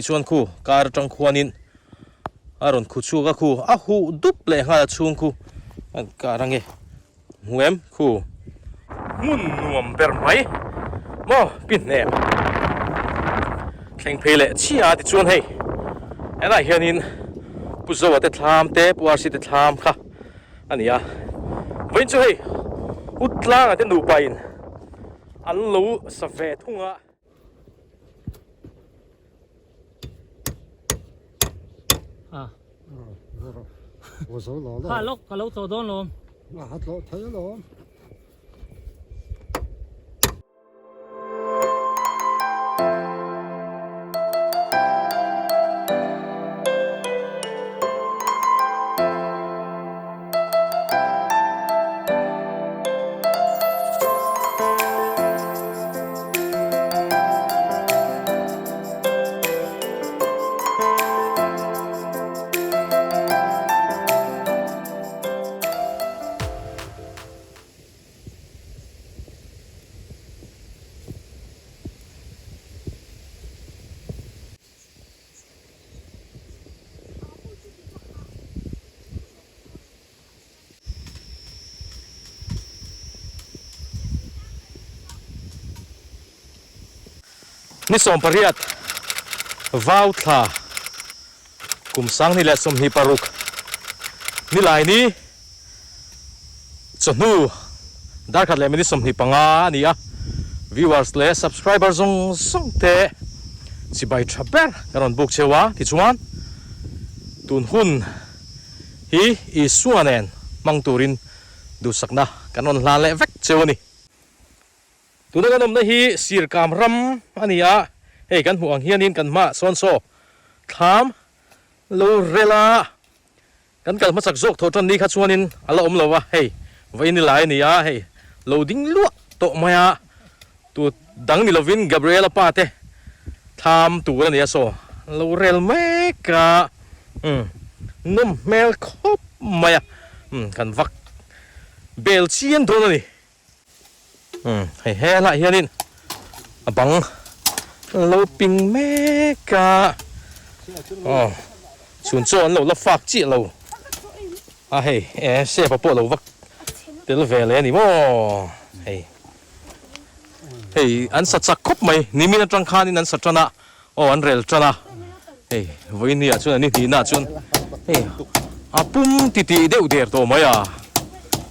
Tichuan khu kar atang khuanin a rawn khu chhuak a, khu a huh dup leh nghal a chhung khu a kar ange hmu em khu. Hmun nuam ber mai maw pi hnem thleng phei leh chiah a tichuan hei helaiah hianin Pu Zoa te thlam te Pu RC te thlam kha a ni a, vawiin chu hei U Tlanga te nupa in an lo sa ve thung a. Kha lawk ka lo tlawh dawn lawm. A tlawh thei alawm. Ni 18 vau thla kum 2026 Nilaini chawhnu darkhat leh minute 25 a ni a, viewers leh subscriber zawng zawng te chibai tha ber kan rawn buk cheu a, tichuan tun hun hi Isua nen hmang turin duhsakna kan rawn hlan leh vek cheu a ni. Tuna kan awmna hi Sirkam ram a ni a, hei kan hmuh ang hianin kan hmaah sawn saw thlam lo rel a, kan kal hmasak zawk thawh tan ni kha chuanin a la awm lo a, hei vawiin ni lai a ni a, hei lo ding luah tawh mai a, tu dang ni lovin Gabriela pa te thlam tur a ni a saw lo rel mek a, umm nawm hmel khawp mai a, umm kan vak bel chian dawn a ni. Umm hei helaiah hianin a bang lo ping mek a aw chhun chaw an lo la fak chiah lo a hei e sepa pawh lo vak tel ve leh a ni maw hei hei an sa chak khawp mai nimin atang khanin an sa tan a aw an rel tan a hei vawinia chuan an ni hnihna chuan hei a pum titih deuh der tawh mai a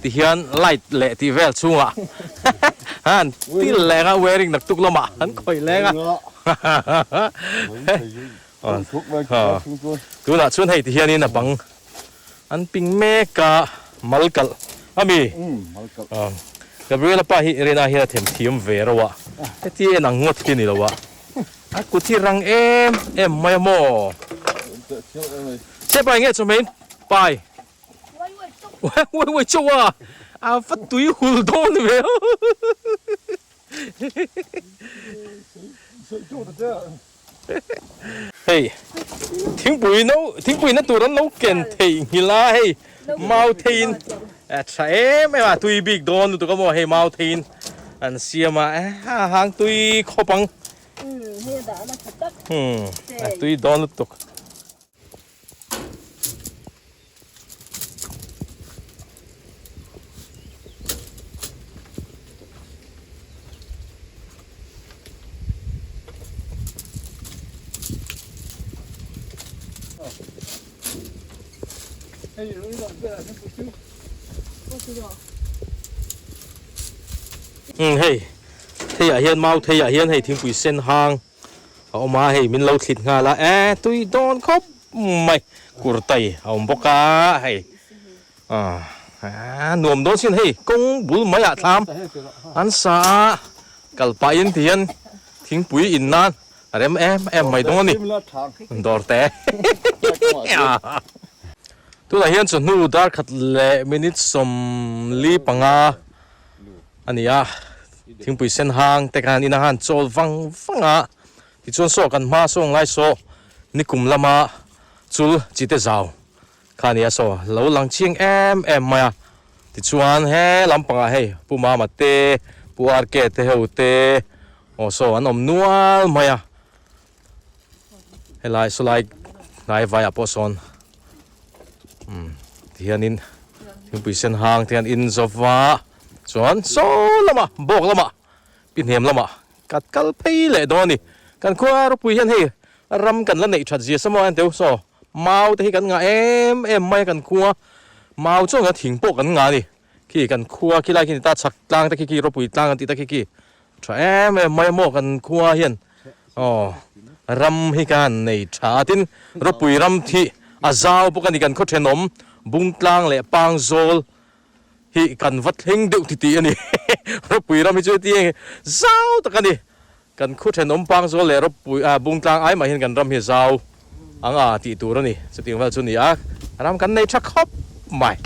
tihian light leh tih vel chhungah han til leng a wearing naktuk lamah an khawih leng a tunah chuan hei tihianin a bang an ping mek a mal kalh ami Gabriela pa hi Rina hian a themthiam ve reuh a heti en ang ngawt hi a ni lo a. A kut hi rang em em mai a maw? Che pai nge chawhmeh in pai? Uai uai chauh a, a va tui hul dawn ve Hei thingpui no thingpui na tur an lo ken theih nghilh a hei mau theiin a tha em em a tui bik dawn lutuk a maw hei mau theiin an siam a a hang tui khawp ang umm a tui dawn lutuk. Umm hei theiah hian mau theiah hian hei thingpui sen hang a awm a hei min lo thlit nghal a eh tui dawn khawp mai kurtai a awm bawk a hei ah nuam dawn sin hei kawng bul maiah thlam an sa a kal pahin ti hian thingpui in nan A rem em em mai dawn a ni. Dawr te. Tunah hian chawhnu dar khat leh minute 45 a ni a. Thingpui sen hang te khan ina han chawl vang vang a. Tichuan saw kan hma saw ngai saw nikum lama chul chi te zau kha a ni a saw lo lang chiang em em mai a. Tichuan he lampangah hei Pu Mama te, Pu RK te ho te, Aw saw an awm nual mai a. Helai sawlai hnai vaiah pawh sawn umm tihianin thingpui sen hang te hian in zawva chuan saw lamah bawk lamah pi hnem lamah kat kal phei leh dawn a ni. Kan khua ropui hian hei ram kan la neih that zia saw maw a teu saw mau te hi kan ngah em em mai a kan khua mau chuan kan thing pawh kan ngah a ni. Khi kan khua khi lai khi ni ta chhak tlang te khi khi ropui tlang an tih ta khi khi tha em em mai a maw kan khua hian aw ram hi khan nei tha a tin ropui ram hi a zau bawk a ni kan khaw thenawm bung tlang leh pang zawl hi kan va thleng deuh ti tih a ni ropui ram hi chu heti eng zau tak a ni kan khaw thenawm pang zawl leh ropui ah bung tlang ai mah hian kan ram hi a zau ang a tih tur a ni chutiang vel chu a ni a ram kan nei tha khawp mai.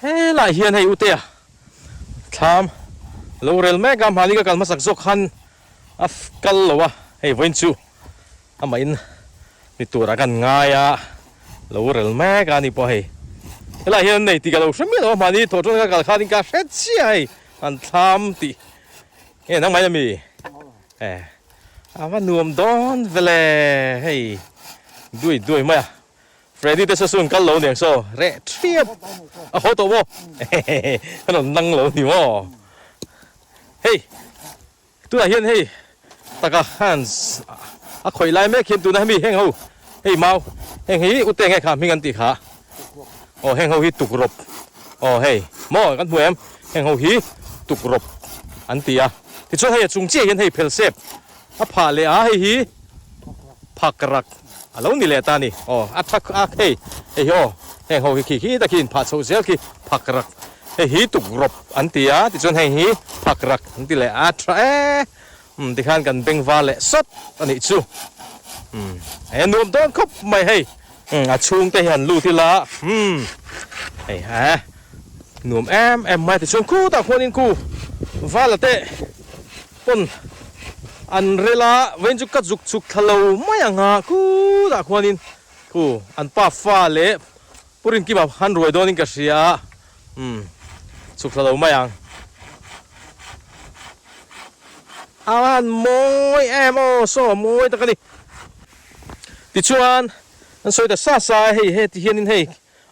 Helai hian hei Utea thlam lo rel mek a, mahni ka kal hmasak zawk khan a kal lo a, hei vawiin chu amah in ni turah kan ngai a, lo rel mek a ni pawh hei. Helai hian an nei tih ka lo hre miah lo a, mahni thawh tawna ka kal khanin ka hre chiah hei an thlam tih nge nangmah in ami e a va nuam dawn vele hei duai duai mai a. Freddy te saw an kal lo aniang saw reh thiap a haw tawh maw a rawn nang lo ni maw hei tunah hian hei taka Hans a khawih lai mek hian tuna hemi heng ho hei mau heng hi ute nge kha hming an tih kha aw heng ho hi tukrawp aw hei maw kan hmu em heng ho hi tukrawp an ti a tichuan hei a chung chiah hian hei phel sep A phah leh a hei hi phak rak a lo ni leh ta a ni. Aw a tha a hei hei hi aw heng ho hi khi khi tak hi in phah chhoh zel khi phak rak hei hi tukrawp an ti a tichuan heng hi phak rak an ti leh a tha e umm tikhan kan beng var leh sawt a nih chu umm e nuam dawn khawp mai hei umm a chhungte hi han lut ila umm hei a nuam em em mai tichuan khutah khuanin khu vala te Pawn an rel a, vawiin chu ka zuk chhuk thla lo mai ang a, khutah khuanin khu an pa fa leh Pu Rinkima han ruai dawnin ka hria a, umm chhuk thla lo mai ang. A han mawi em aw, saw mawi tak a ni. Tichuan an sawi ta sa sa a, hei heti hianin hei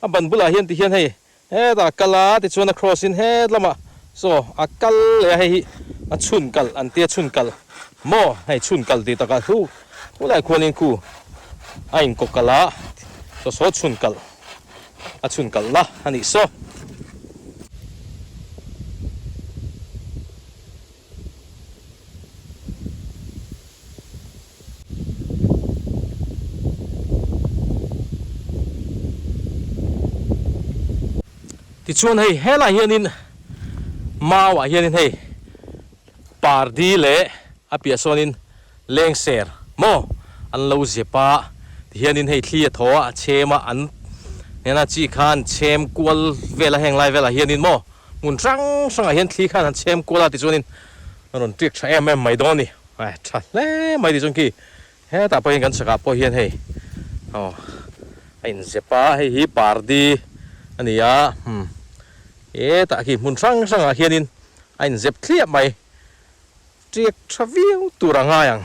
a ban bulah hian ti hian hei Hetah a kal a, tichuan a cross in het lamah saw a kal leh a, hei hi a chhun kalh an tia chhun kalh maw hei chhun kalh tih takah thu khulai khuanin khu a inkaw kalh a, saw saw chhun kalh a chhun kalh na a nih saw. Tichuan hei helai hianin Mau ah hianin hei pardi leh a piah sawnin lengser maw an lo zep a tihianin hei thli a thaw a a chhem a an hnena chi khan chhem kual vel a heng lai velah hianin maw hmun hrang hrangah hian thli khan an chhem kual a tichuanin a rawn tiak tha em em mai dawn a ni tha hle mai tichuan khi hetah pawh hian kan chhakah pawh hian hei aw a inzep a hei hi pardi a ni a umm hetah khi hmun hrang hrangah hianin a inzep thliah mai tiak tha viau tur a ngai ang.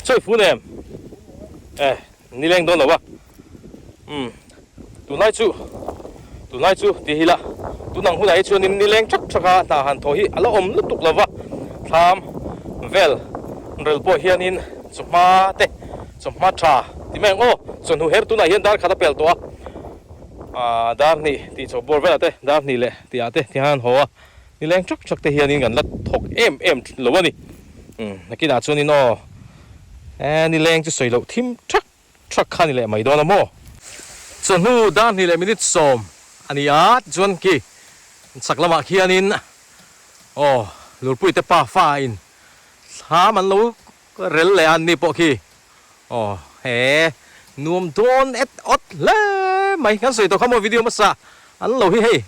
Chawi fu nem e nileng dawn lo a umm tunlai chu tunlai chu ti hi la tunang hunah hi chuanin nileng thak thak a hna han thaw hi a la awm lutuk lo va thlam vel rel pawh hianin chawhma te chawhma tha ti mai ang aw chawhnu her tunah hian dar khat a pel tawh a ah dar hnih tih chawh bawr velah te dar hnih leh tih ah te ti hian an haw a. Nileng thak thak te hianin kan la thawk em em lo a ni. Umm nakinah chuanin aw eh nileng chu sawi loh thim thak thak kha ni leh mai dawn a maw? Chawhnu dar hnih leh minute sawm a ni a, tichuan khi chhak lamah khianin aw Lurpui te pa fa in thlam an lo rel leh a an ni pawh khi aw he nuam dawn et awt hle mai kan sawi tawh kha maw video hmasa an lo hi hei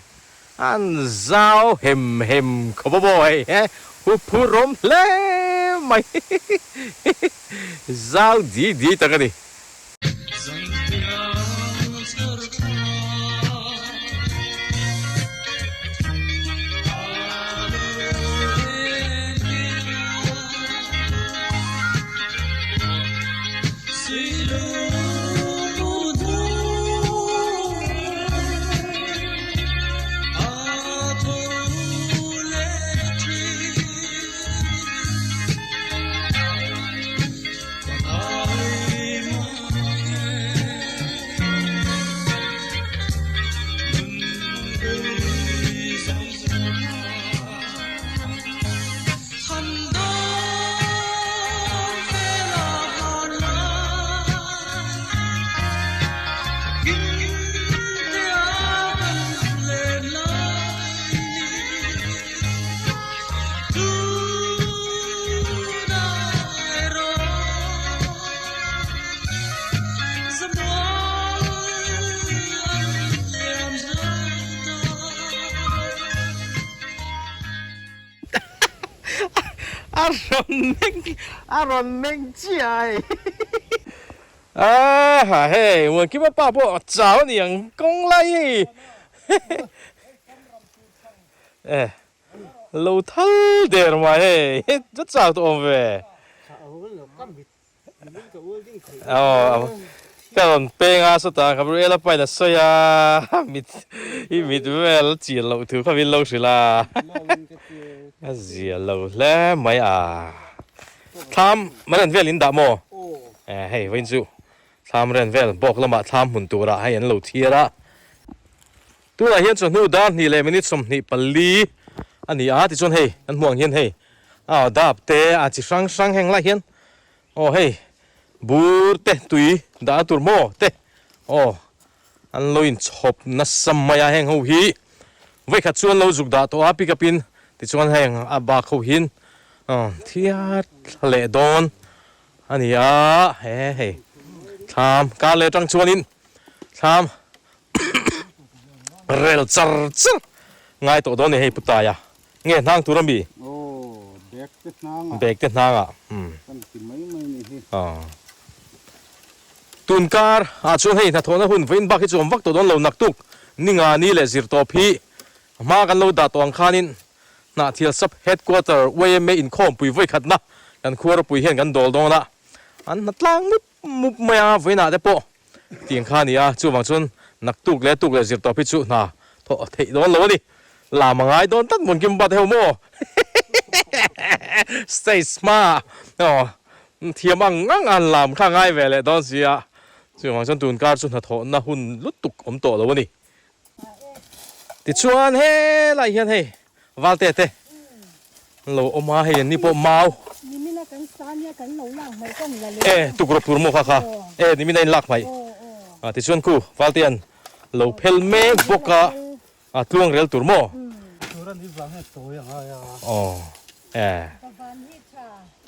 An zau hem hem khawp a maw hei he huphurhawm hle mai zau diai diai tak a ni. A rawn meng a rawn meng chiai a ha hei Muankima pa pawh a chau a ni ang kawng lai hei e lo thal der mai hei chu chau tawh awm ve. Aw ka rawn peng a sawtah Gabriela pain a sawi a mit i mit vel a chian loh thu kha min lo hrilh a a zia lo hle mai a thlam ren vel in dah maw e hei vawiin chu thlam ren vel bawk lamah thlam hmun turah hei an lo thiar a. Tunah hian chawhnu dar hnih leh minute 24 a ni a, tichuan hei kan hmuh ang hian hei aw dap te a chi hrang hrang heng lai hian aw hei bur te tui dah na tur maw te aw an lo inchhawp nasa mai a heng ho hi vawikhat chu an lo zuk dah tawh a pick up in tichuan heng a bak ho hian aw thiat thla leh dawn a ni a he hei thlam kar leh atang chuanin thlam. Rel char char ngai tawh dawn a ni hei Putaia nge hnang tur ami? Aw bag te hnang ah. Bag te hnang ah umm. Kan ti mai mai ni hi. Aw tunkar ah chuan hei hnathawhna hun vawiin bak hi chu awm vak tawh dawn lo naktuk ninga ni leh zir tawp hi hma kan lo dah tawh ang khanin Hnahthial Sub Headquarter YMA inkhawmpui vawikhatna kan khua ropui hian kan dawl dawn a an hna tlang mup mup mai a vawiinah te pawh Tiang kha a ni a, chuvang chuan naktuk leh tuk leh zir tawp hi chu hna thawh theih dawn lo a ni. Lam a ngai dawn tlat mawn Kimba te ho maw? Stage hma ah thiam ang ang a han lam kha a ngai ve leh dawn si a, chuvang chuan tun kar chu hnathawhna hun lutuk awm tawh lo a ni. Tichuan helai hian hei Valte te an lo awm a, hei an ni pawh mau. E tukrawp tur maw kha kha e nimin a in lak hmaih a tichuan khu Valtea'n lo phel mek bawk a a tluang rel tur maw aw e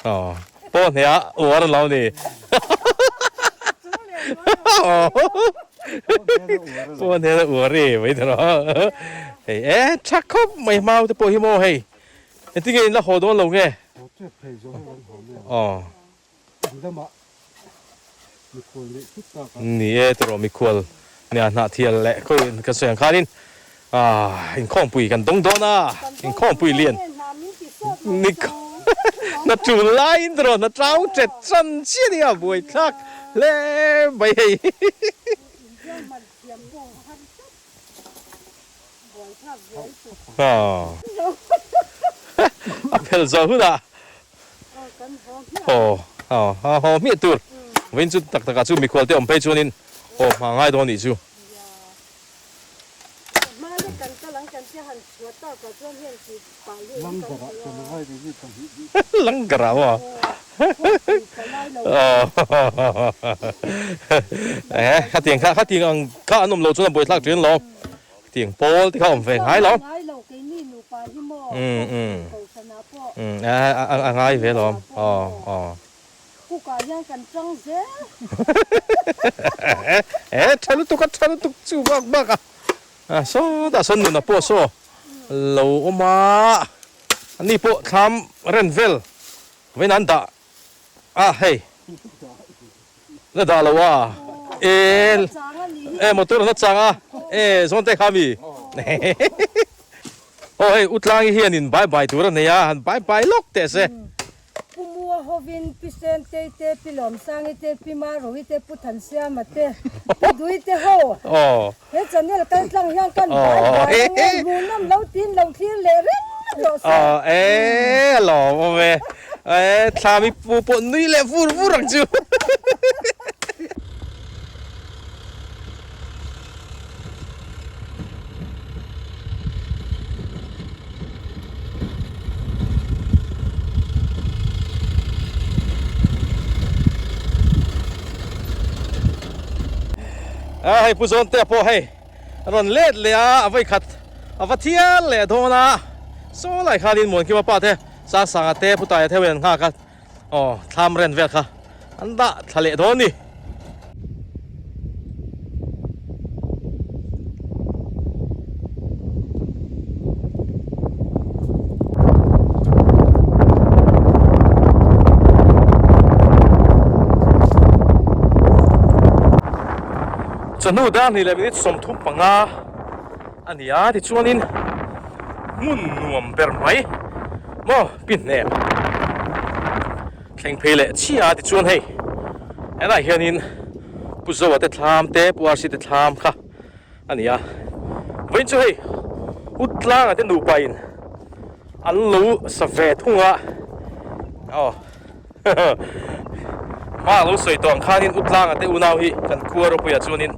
aw pawh hne ah uar an lo ni pawh hne ah uar e mai ta rawh hei e tha khawp mai hmau te pawh hi maw hei Engtinge in la haw dawn lo nge? Haw tep phei zawng kan haw mai ang. Aw. In lamah mikhual neih thut tak a. Ni e tawh mikhual nia hnah thial leh khawi ka sawi ang khanin ah inkhawmpui kan dawng dawn a, inkhawmpui lian ni hna tul laiin tawh hna tlang tet chan chiah a nia buaithlak hle mai hei. A phel zawh hunah haw haw hmiah tur vawiin chu tak takah chu mikhual te awm phei chuanin haw hma ngai dawn anih chu. Langgarah maw? Khatiang kha khatiang ang kha an awm loh chuan a buaithlak thin lo. Tiang pawl te kha awm ve ngai lo. A ngai ve lawm. Aw aw. E tha lutuk a tha lutuk chu bak bak a. A sawtah sawn nuna pawh saw lo awm a. Ani pawh thlam ren vel vawiin an dah a hei la dah lo a e e motor an chang a e zawn te kha mi aw hei utlangi hianin bye bye tur a nei a han bye bye lawk teh se. Pu Mua hovin Pi Sentei te, Pi Lawmsangi te, Pi Marohi te, Pu Thansiama te, Pi Dui te ho he channel kal tlang hian kan bai bai ang e, hmuhnawm lo tiin lo thlir leh reng rawh se. E a lawm awm e, e thla mi pu pawh nui leh vur vur ang chu. A hei pu zawn te pawh hei a rawn let leh a a vawi khat a va thial leh dawn a saw lai khanin Muankima pa te Sangsanga te pu Taia theuhin an nghak a aw thlam ren vel kha an dah thla leh dawn a ni. Chawhnu dar hnih leh minute 35 a ni a tichuanin hmun nuam ber mai maw pi hnem thleng phei leh chhia a tichuan hei helaiah hianin Pu Zoa te thlam te Pu Arsi te thlam kha a ni a vawiin chu hei U Tlanga te nupa in an lo sa ve thung a aw hma a lo sawi tawh ang khanin U Tlanga te unau hi kan khua ropuiah chuanin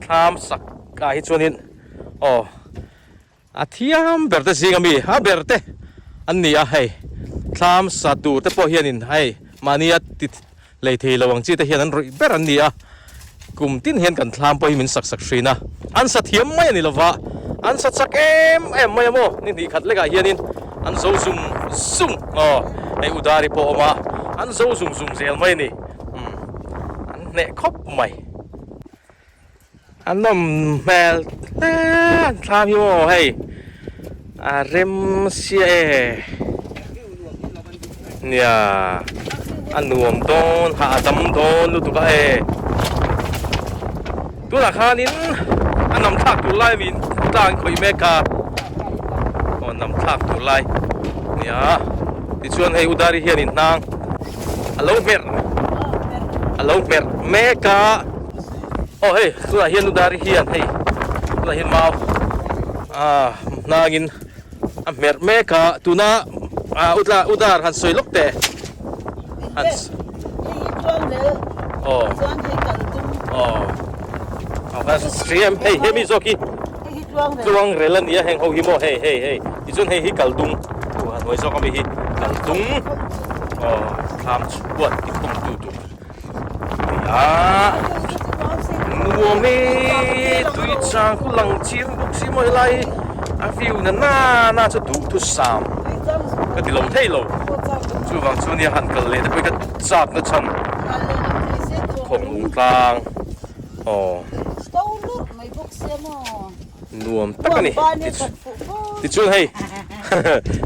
thlam sak ah hi chuanin aw. A thiam ber te zing ami a ber te an ni a hei thlam sa tur te pawh hianin hei mahnia ti lei thei lo ang chi te hian an rawih ber an ni a kum tin hian kan thlam pawh hi min sak sak thin a an sa thiam mai a ni lova an sa chak em em mai a maw ni hnih khat lekah hianin an zo zum zum aw hei udari pawh a awm a an zo zum zum zel mai a ni umm an hneh khawp mai. A nawm hmel hle an thlam hi maw hei a rem sia e nia a nuam dawn hah a dam dawn lutuk a e tunah khanin a nam thlak tur lai min tlang khawih mek a aw nam thlak tur lai nia tichuan hei udari hianin hnang a lo hmerh a lo hmerh mek a. Aw hei tunah hian Nudari hian hei tunah hian mau ah hnangin a hmerh mek a tuna ah utla udar han sawi lawk teh han Hei hi chuan leh aw chuan hei kal tum aw aw kan hria em hei hemi zawk hi hei hi tluang rel tluang rel a nia heng ho hi maw hei hei hei tichuan hei hi kal dung a hnuai zawk ami hi kal dung aw. Thlam chhuat ti khawm tu tur a ni a, nuam e tui chang khu lang chiang bawk si maw helai hi a view na na na chu duhthusam ka ti lo thei lo chuvang chu nia han kal leh te pawh hi ka chak na chhan khawng tlang aw. Nuam tak a ni. Tichuan hei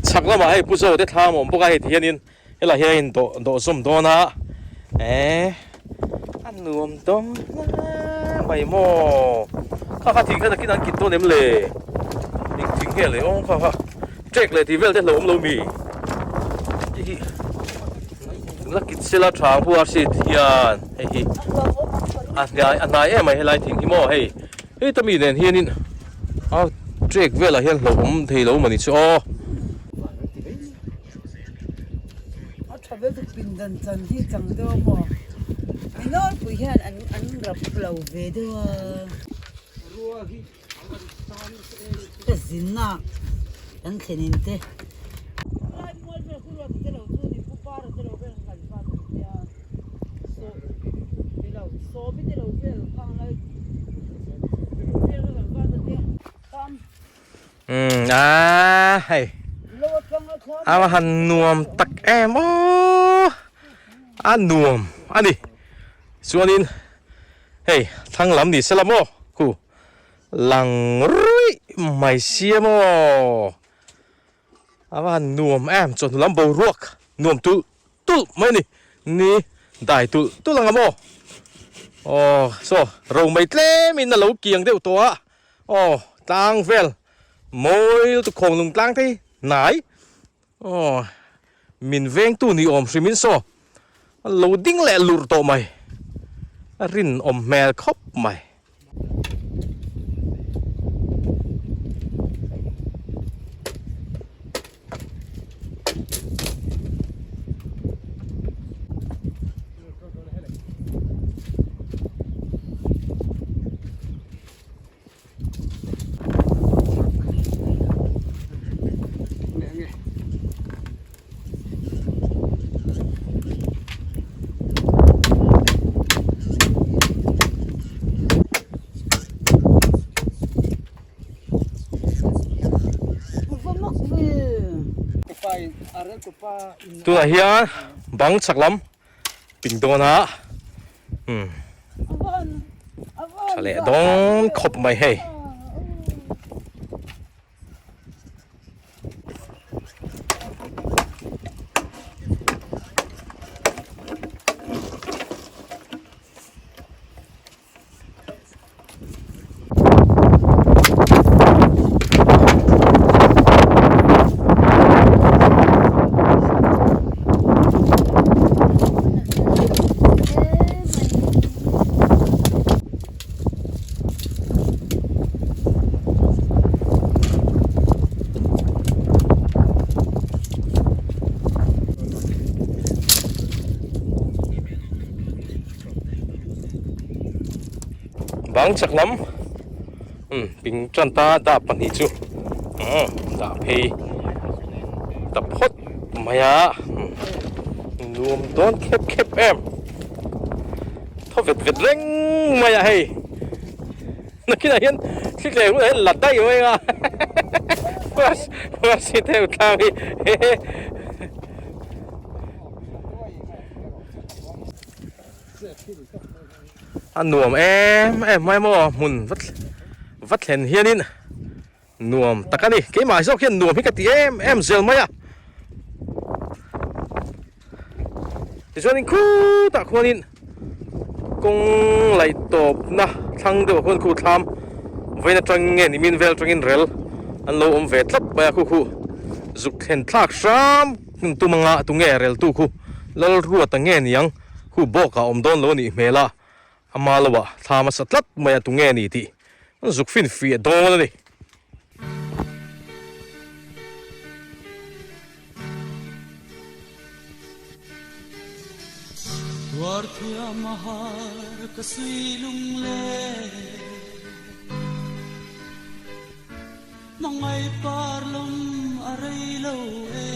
chhak lamah hei Pu Zote thlam a awm bawk a hei ti hianin helaiah hian a in dawh dawh zawm dawn a eh a nuam dawn hle mai maw kha kha thing kha nakin an kit dawn em le eng thing nge le aw kha kha trek leh tih vel te hlauhawm lo mi hei hi la kit sela tha ang pu Arshit hian hei hi a hnai a hnai em mai helai thing hi maw hei. Heta mi nen hianin a trek velah hian hlauhawm thei lo mawni chu aw. A tha vel chu pindan chan hi chang deuh a maw? Mi nawlpui hian an an rap lo ve deuh a. Ka zin a kan thlen in te. Umm a hei a va han nuam tak em aw a nuam a ni chuanin hei thlang lam ni se la maw khu lang ruih mai sia maw a va han nuam em chawhnu lam boruak nuam tulh tulh mai a ni ni dai tulh tulh ang a maw aw saw ro mai tlem in a lo kiang deuh tawh a aw tlang vel mawi lutuk khawng lung tlang te hi hnai aw min veng tu ni awm hrim in saw a lo ding leh lurh tawh mai a rinawm hmel khawp mai. Tunah hian bang chhak lam ping dawn a umm tha leh dawn khawp mai hei. Bang chak lam umm ping tan ta dah pahnih chu umm dah phei ta phawt mai a nuam dawn khep khep em. Thaw vet vet reng mai a hei nakinah hian thli tleng hunah hian la daih mai a Mercy theu tlang hi a nuam em em mai maw hmun va thlen hianin Nuam tak a ni. Keimah zawk hian nuam hi ka ti em em zel mai a. Tichuanin khutah khuanin kawng laih tawpna thlang deuhah khuan khu thlam vawiin atang nge nimin vel atangin rel an lo awm ve tlat mai a khu khu zuk thlen thlak hram tum anga tunge rel tu khu Lalruata nge niang khu bawkah awm dawn lo a nih hmel a. Ama lo ah thla hmasa tlat mai a tunge ni tih an zuk fin fiah dawn a ni. Tuarthiam a har ka sui lungle Hmangaih par lawm a rei lo e.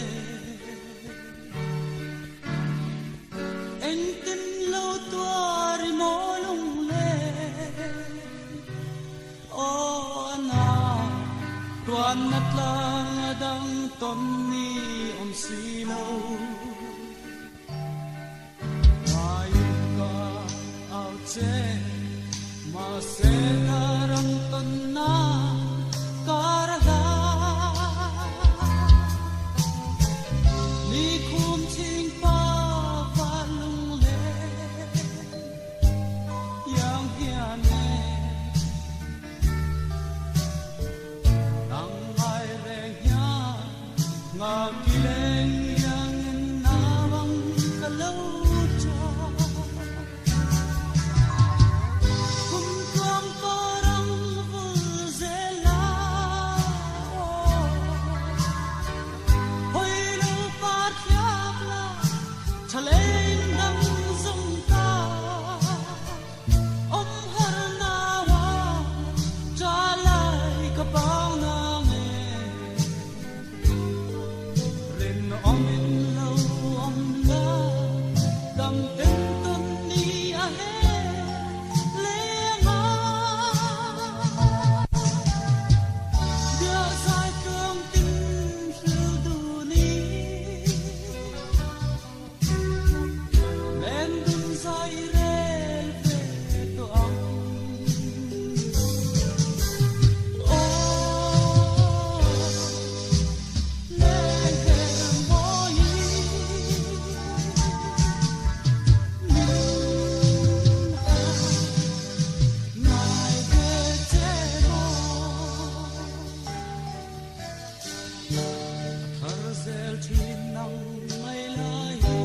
tawn ni awm si lo. Ngaiin ka au che, mahse ka ram tawn na kar a hla. Ni khum chhing pa van lunglen iang hian e. Nang ngai reng hian nga ki leng iang en na bang ka lo cha. Kum tluang parang vul zel la aw. Hawi lo par thliak la tha leng dang zawng ta. Awm har nau a cha lai ka pang na nge. Rin awm in lo awm la dam ten tawn ni a he leng a. Bia zai tluang tin hril duh ni. Len dun zai rel ve tawh ang. Aw, leng her mawi min han ngai ve che maw. A thar zel thin nang mai lai hi.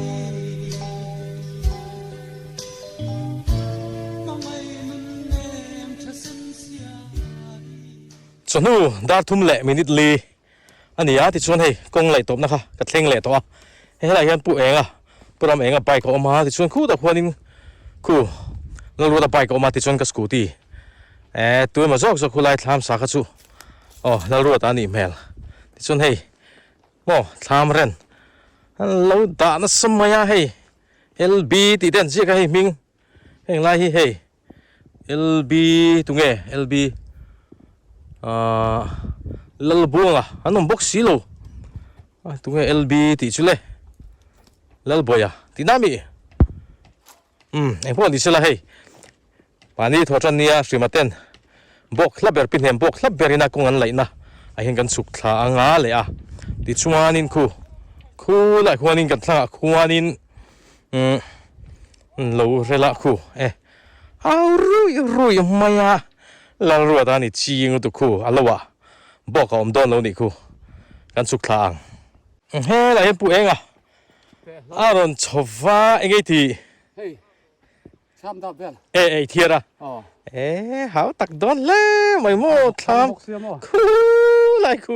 Hmangaih nun nem tha sen sia hi. Chawhnu dar thum leh minute li a ni a, tichuan hei kawng laih tawpna kha ka thleng leh tawh a, hei helaiah hian Pu Enga, Pu Ram Enga bike a awm a, tichuan khutah khuanin khu Lalruata bike a awm a, tichuan ka scooty eh tu emaw zawk zawk khulai thlam sa kha chu Aw Lalruata a nih hmel. Tichuan hei maw thlam ren an lo dah nasa mai a hei LB tih te an ziak a hei hming heng lai hi hei LB tunge LB ahh Lalbuanga an awm bawk si lo tunge LB tih chu le Lalbawia tih na mi Umm eng pawh ni sela hei mahni thaw tan nia hrima ten bawk hla ber pi hnem bawk hla ber ina kawng an laihna ah hian kan chhuk thla anga leh a tichuanin khu khu lah khuanin kan thlangah khuanin umm lo rel a khu e au ruih ruih mai a Lalruat a ni ching lutuk khu a lo ah bawk a awm dawn lo nih khu kan chhuk thla ang helaiah hian pu eng a. A rawn chho va eng ei tih? Hei thlam dap vel. E ei thiar a. Aw. E hau tak dawn hle mai maw thlam khu lai khu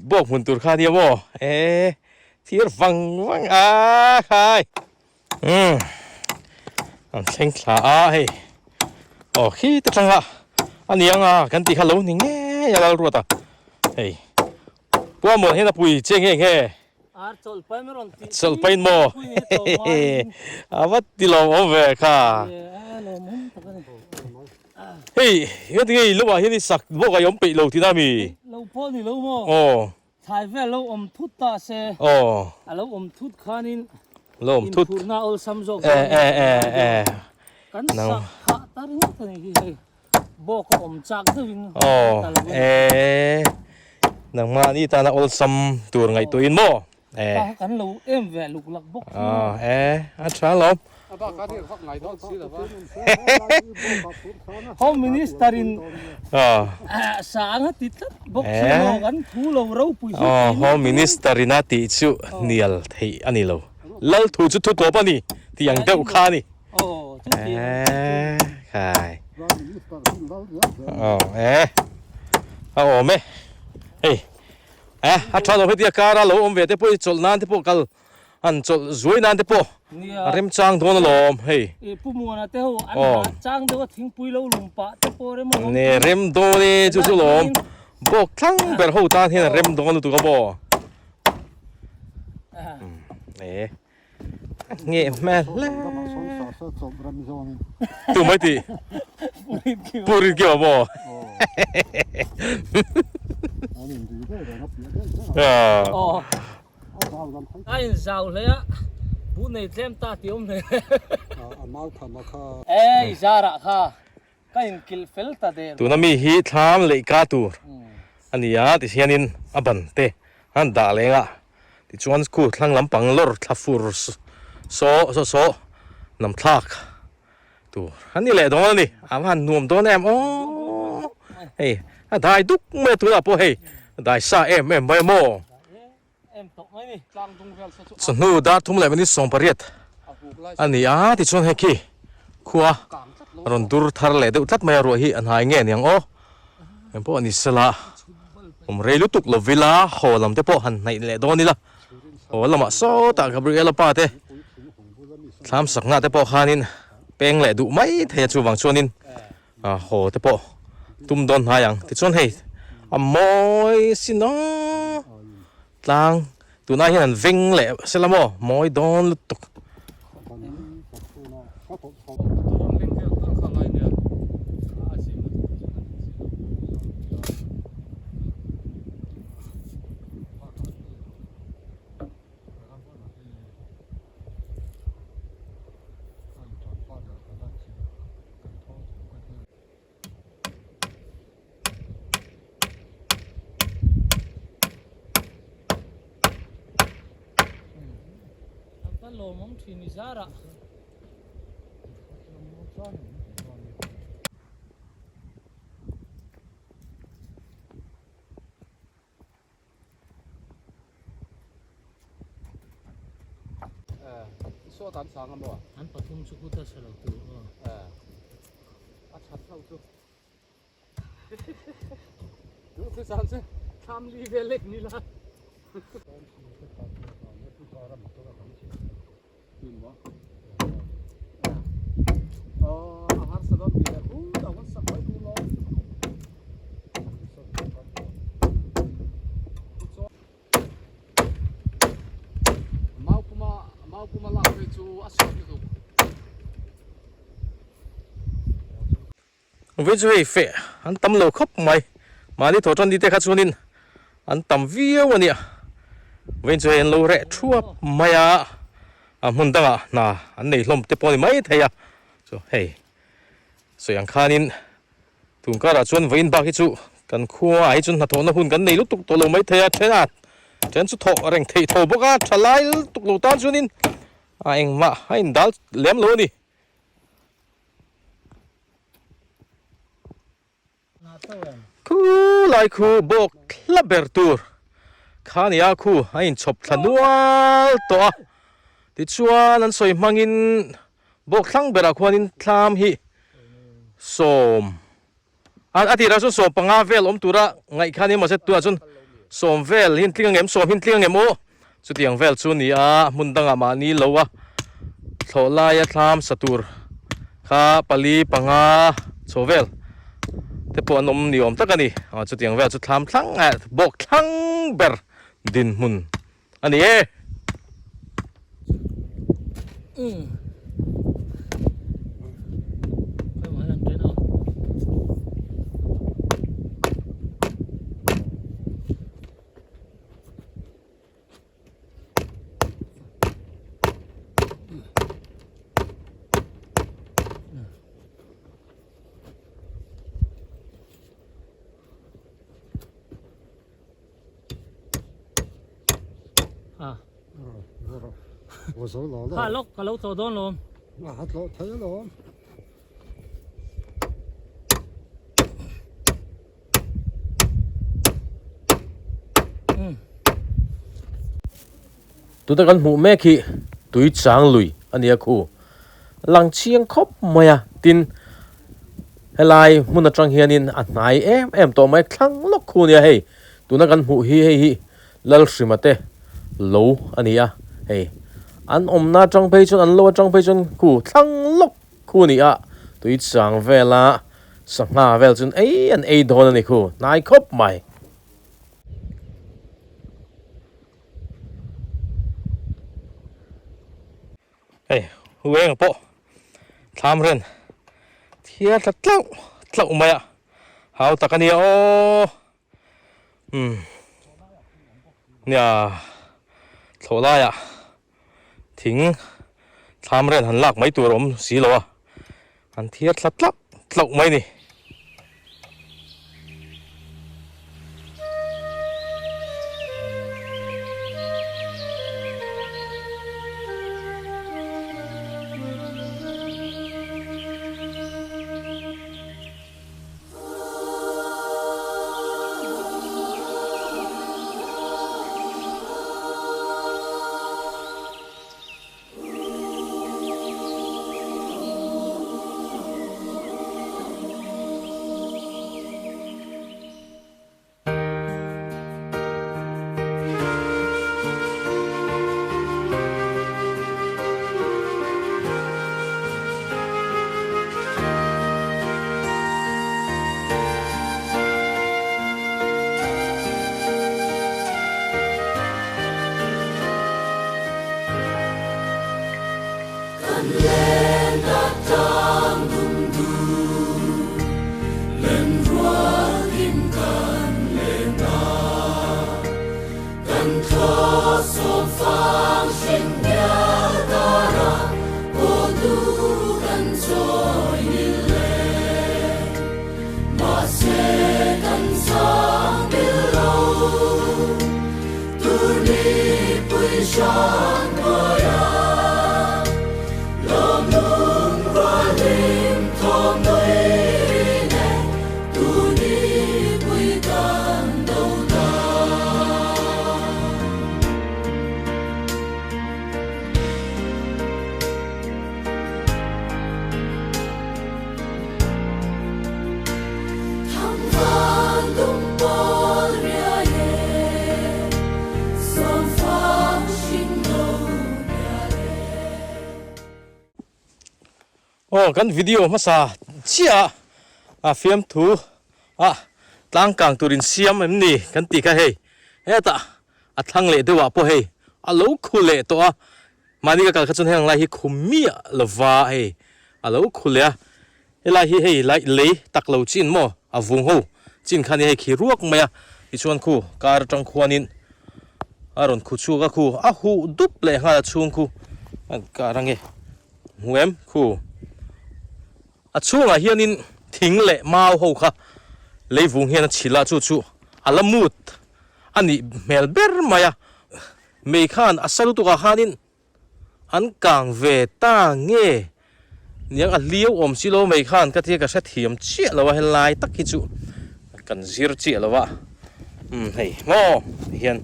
bawk hmun tur kha nia maw e thiar vang vang a khai. Umm an thleng thla a hei aw khi te tanga a ni ang a kan tih kha lo ni ngei a Lalruata hei Puamawh hian a pui che nge nge. Ar chawlh pain a rawn tih Chawlh pain maw? A va ti lawmawm ve kha. Lawmawm tak a ni. Hei nga tinge i lo ah hian i sak bawk a i awm peih lo tihna mi? Lo pawh ni lo maw? Aw. Thlai vel lo awm thut ta se. Aw. A lo awm thut khanin Lo awm thut. Inphurhna awlsam zawk E e e e. Kan sak phah ta ringawt a ni hi hei. Bawk a awm chak deuhin Aw e nangmahni tana awlsam tur ngaihtuahin maw e. Ka kan lo em ve luk lak bawk chu. Aw e a tha alawm. A bak a rik vak ngai dawn si lo va. Home Minister in sang a ti tlat bawk si maw kan thu lo ropui hi. Aw Home Minister in a tih chu hnial theih a ni lo. Lal thu chu thu tawp a ni tih ang deuh kha a ni. Aw chu ti Eh khai. Aw eh a awm e. Hei eh a tha lo hetia car a lo awm ve te pawh hi chawlh nan te pawh kal an chawlh zuai nan te pawh a rem chang dawn alawm hei. E pu Muana te ho an ha chang deuh a thingpui lo lum pah te pawh rem alawm. Ne rem dawn e chu chu lawm bawk thlang ber ho tan hian a rem dawn lutuk a maw. Eh. Nge hmel hle. Tu mai ti. Purin ki maw. A in zau hle a, buh nei tlem ta tih awm hle. A mau tham a kha. Ei zarah kha ka in kilh fel ta der. Tuna mi hi thlam leih ka tur a ni a, tihianin a ban te an dah leng a, tichuan khu thlang lampang lawr thla fur saw saw saw nam thlak tur a ni leh dawn a ni, a va han nuam dawn em aw, hei a dai duk mai a tunah pawh hei a dai sa em em mai a maw. Chawhnu dar thum leh minute 18 a ni a, tichuan hei khi khua a rawn dur thar leh deuh tlat mai a, ruah hi a hnai nge aniang aw, engpawh a ni sela awm rei lutuk lo vila haw lam te pawh han hnaih leh dawn ila, haw lamah sawtah Gabriela pa te thlam sakna te pawh khanin peng leh duh mai thei a chuvang chuanin A haw te pawh tum dawn hnai ang tichuan hei a mawi sin aw tlang tunah hian an veng leh sela maw mawi dawn lutuk. Lawmawm thin i zarah. An pathum chu kut a sa lo tur aw. A that hlauh chu. Duhthusam chu thlam li vel lek ni la. Vei chu hei feh an tam lo khawp mai mahni thaw tan ni te kha chuanin an tam viau a nia vei chu hei an lo reh thuap mai a a hmun dangah hna an nei hlawm te pawh a ni mai thei a chu hei sawi ang khanin tun karah chuan vawiin bak hi chu kan khua ah hi chuan hnathawhna hun kan nei lutuk tawh lo mai thei a then a then chu thawh reng theih tho bawk a tha lai lutuk lo tan chuanin a engmah a indal lem lo a ni. Khu lai khu bawk thla ber tur kha nia khu a inchhawp thla nual tawh a tichuan an sawi hmangin bawk thlang berah khuanin thlam hi sawm a tirah chuan 15 vel awm tura ngaih kha nia mahse tunah chuan sawm vel hi an tling angem sawm hi an tling angem aw chutiang vel chu a ni a hmun dangah mahni lo a thlawh laia thlam sa tur kha pali panga chho vel te pawh an awm ni awm tak a ni aw chutiang vel chu thlam thlang eh bawk thlang ber dinhmun a ni e. Kha lawk ka lo tawh dawn lawm. A tlawh thei alawm. Tuna kan hmuh mek hi tui chang lui a nia khu. Lang chiang khawp mai a, tin helai hmun atang hianin a hnai em em tawh mai thlang lawk khu nia hei tuna kan hmuh hi hei hi Lalhrima te lo a ni a, hei an awmna atang phei chuan an lo atang phei chuan khu thlang lawk khu a ni a, tui chang vela sangha vel chuan ei an ei dawn a ni khu hnai khawp mai. Hei hueng pawh thlam ren thiar thla tlauh tlauh mai a hau tak a nia aw umm. Nia thlawh laiah thing thlam ren han lak mai tur a awm si lo a, an thiar thla tlauh tlauh mai a ni. Aw kan video hmasa chiah a fiamthu a tlang kang tur in siam em ni kan tih kha hei hetah a thlang leh deuh ah pawh hei a lo khu leh tawh a mahni ka kal kha chuan heng lai hi khu miah lova hei a lo khu leh a helai hi hei lai lei tak lo chin maw a vung ho chin kha nia hei khi ruak mai a tichuan khu kar atang khuanin a rawn khu chhuak a khu a huh dup leh nghal a chhung khu a kar ange hmu em khu. A chhungah hianin thing leh mau ho kha leivung hian a chhilh a, chu chu a la mut a nih hmel ber mai a. Mei khan a sa lutukah khanin an kang ve ta nge niang a hliau awm si lo mei khan ka tia ka hrethiam chiah lo a, helai tak hi chu kan zir chiah lo a. Umm hei maw hian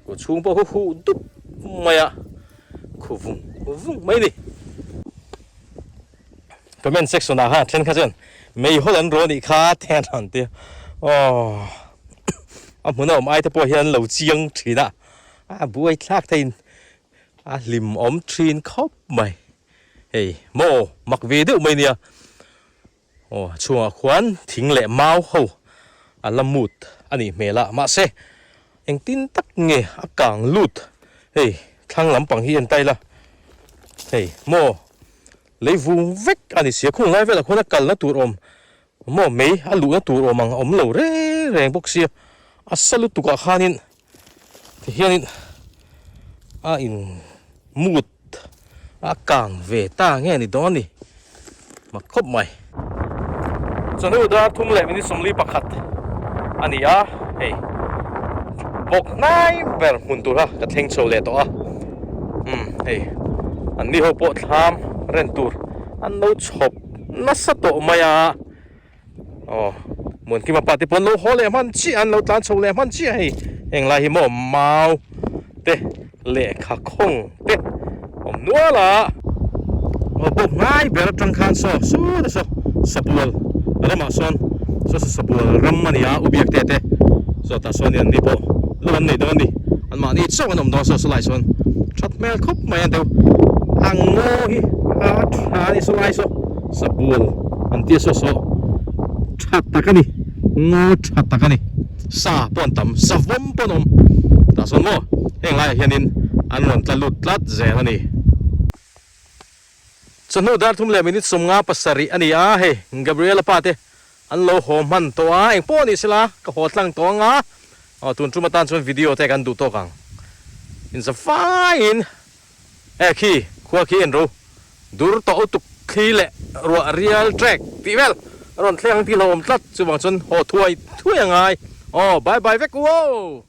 ku chhung pawh hu huh dup mai a, khu vung vung mai a ni. Comment section ah khan then kha chuan mei hawl an rawn nih kha te an rawn ti a aw a hmun a awm ai te pawh hian an lo chiang thin a a buai thlak theiin a hlim awm thin khawp mai hei maw mak ve deuh mai nia aw a chhungah khuan thing leh mau ho a la mut a nih hmel a mahse Engtin tak nge a kang lut hei thlang lampang hi en ta ila hei maw lei vung vek a ni sia khung lai velah khuan a kalna tur awm maw mei a luhna tur awm ang a awm lo reng reng bawk sia a sa lutuk ah khanin tihianin a in mut A kang ve ta nge ni dawn a ni mak khawp mai. Chawhnu dar thum leh minute 41 a ni a, hei bawk hnai ber hmun tur kha ka thleng chho leh tawh a, umm hei an ni ho pawh thlam ren tur an lo chhawp nasa tawh mai a. Aw Muankima pa te pawh an lo haw leh hman chiah a an lo tlan chho leh hman chiah a hei heng lai hi maw mau te lehkha khawng te awm nual a. Aw bawk ngai ber atang khan saw sawt a saw sabual ramah sawn saw saw sabual ram a ni a u biak te te saw tah sawn hian ni pawh lo an nei dawn a ni an mahni chauh an awm dawn saw saw lai sawn that hmel khawp mai a deuh a ngaw hi a tha a ni saw lai saw. Sabual an tia saw saw tha tak a ni, ngaw tha tak a ni, sa pawh an tam, savawm pawh an awm tah sawn maw heng laiah hianin an rawn tla lut tlat zel a ni. Chawhnu dar thum leh minute 57 a ni a, hei Gabriela pa te an lo haw hman tawh a, engpawh ni sela ka haw tlang tawh ang a. Aw tun tum atan chuan video te kan duh tawk ang. Inza faiin e khi khua khi en ro dur tawh utuk thli leh ruah rial trek tih vel a rawn thleng ang tih hlauhawm tlat chuvang chuan haw thuai thuai a ngai. Aw bye bye vek u aw.